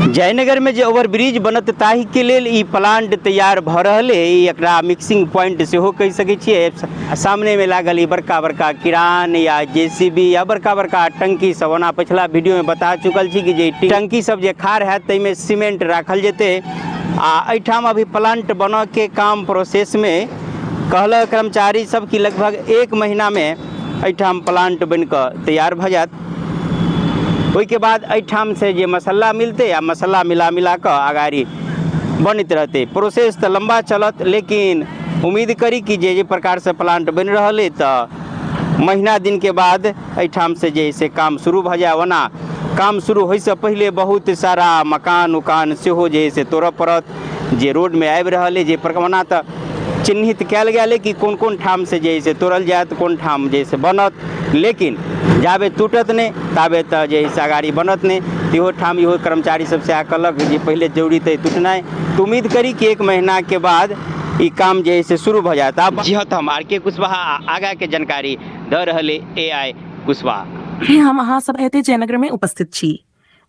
जयनगर में जे ओवरब्रिज बनत ताहि के लेल ई प्लांट तैयार भऽ रहल अइ। ई एकरा मिक्सिंग पॉइंट सेहो कहि सकै छियै। सामने में लागल ई बड़का बड़का किरान या जेसीबी या बड़का बड़का टंकी सब। ओना पिछला वीडियो में बता चुकल छी कि जे टंकी सब जे खार हैत ताहिमे सीमेंट राखल जेतै। आ एहिठाम अभी प्लांट बनऽ के काम प्रोसेस में कहलक कर्मचारी सब कि लगभग 1 महीना में एहिठाम प्लांट बनि कऽ तैयार भऽ जायत। ओहिके बाद एहिठाम से जे मसाला मिलतै आ मसाला मिला मिला कऽ अगाड़ी बनैत रहतै। प्रोसेस तऽ लम्बा चलत, लेकिन उम्मीद करी कि जे प्रकार से प्लांट बनि रहल अइ तऽ महीना दिन के बाद एहिठाम से जे से काम शुरू भऽ जाय। ओना काम शुरू होइसँ पहिले बहुत सारा मकान उकान सेहो जे से तोड़ऽ पड़त जे रोडमे आबि रहल अइ। जे ओना तऽ चिन्हित कयल गेल अइ कि कोन कोन ठाम से जे से तोड़ल जायत, कोन ठाम जे से बनत, लेकिन जाबे टूटत नहि ताबे तऽ जे से अगाड़ी बनत नहि। इहो ठाम इहो कर्मचारी सब सएह कहलक जे पहिले जरूरी तऽ टूटनाइ। तऽ उम्मीद करी कि 1 महीना के बाद ई काम जे से शुरू भऽ जायत। आब जी हाँ, तऽ हम आर के कुशवाहा आगा के जानकारी दऽ रहल ए आई कुशवाहा। की हम अहाँ सब एते जयनगर में उपस्थित छी।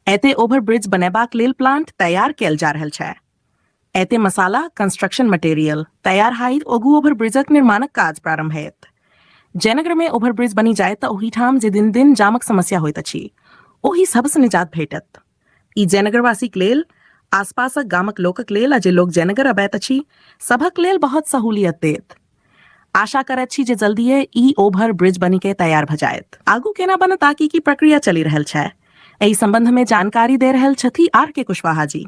एते ओवरब्रिज बनेबाक लेल प्लांट तैयार कयल जा रहल छै। एते मसाला कंस्ट्रक्शन मटेरियल तैयार हाइत ओगू ओवरब्रिजक निर्माणक काज प्रारंभ होयत। जयनगर में ओवरब्रिज बनि जाय तऽ ओहिठाम जे दिन दिन जामक समस्या होइत अछि ओहि सबसँ निजात भेटत। ई जयनगरवासीक लेल, आसपासक गामक लोकक लेल आ जे लोक जयनगर अबैत अछि सभक लेल बहुत सहूलियत देत। आशा करैत छी जे जल्दिए ई ओवर ब्रिज बनि के तैयार भऽ जायत। आगू केना बनत आ की की प्रक्रिया चलि रहल छै, एहि संबंध में जानकारी दे रहल छथि आर के कुशवाहा जी।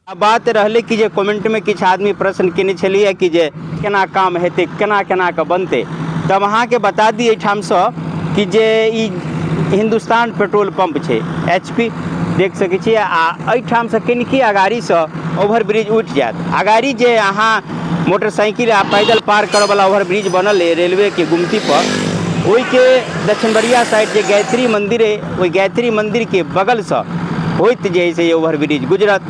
आ बात रहलै कि जे कमेंट में किछु आदमी प्रश्न केने छलियै कि जे केना काम हेतै, केना केना कऽ बनतै। तब अहाँके बता दी एहिठामसँ कि जे ई हिन्दुस्तान पेट्रोल पंप छै, HP देख सकै छियै। आ एहिठामसँ कनिके अगाड़ीसँ ओवरब्रिज उठि जायत। अगाड़ी जे अहाँ मोटरसाइकिल आ पैदल पार करऽवला ओवरब्रिज बनल अइ रेलवेके गुमती पर, ओहिके दक्षिणबरिया साइड जे गायत्री मंदिर अइ ओहि गायत्री मंदिरके बगलसँ होइत जे है से ओवरब्रिज गुजरत।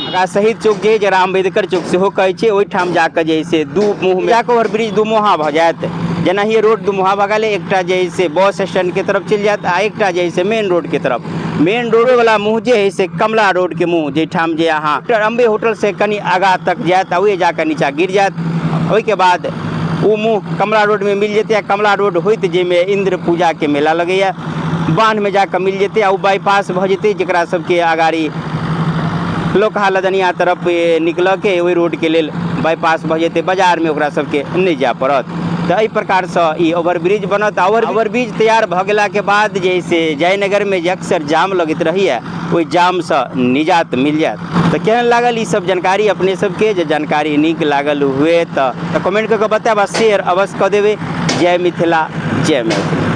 आगा शहीद चौक जे जरा अम्बेडकर चौक सेहो कहै छै, ओहिठाम जाकऽ जे है से दू मुँह जाकऽ ओवरब्रिज दू मुँहा भऽ जायत। जेनाहिए रोड दू मुँहा भऽ गेलै, एकटा जे है से बस स्टैंड के तरफ चलि जायत आ एकटा जे है से मेन रोड के तरफ। मेन रोड वाला मुँह जे है से कमला रोड के मुँह, जाहिठाम जे अहाँ अम्बे होटल से कनि आगा तक जायत आ ओहि जाकऽ नीचा गिर जायत। ओहिके बाद ओ मुँह कमला रोड में मिल जेतै आ कमला रोड होइत जाहिमे इंद्र पूजा के मेला लगैया बान्ह में जाकऽ मिल जेतै आ ओ बाईपास भऽ जेतै, जकरा सबके अगाड़ी लोकहा लदनिया तरफ निकलऽ के ओहि रोड के लेल बाईपास भऽ जेतै, बाजार में ओकरा सबके नहि जाय पड़त। तऽ एहि प्रकारसँ ई ओवरब्रिज बनत। आ ओवरब्रिज तैयार भऽ गेलाके बाद जे है से जयनगर में जे अक्सर जाम लगैत रहैया ओहि जामसँ निजात मिल जायत। तऽ केहन लागल ई सब जानकारी अपने सबके? जे जानकारी नीक लागल हुए तऽ कमेंट कऽ कऽ बतायब आ शेयर अवश्य कऽ देबै। जय मिथिला, जय मैथिली।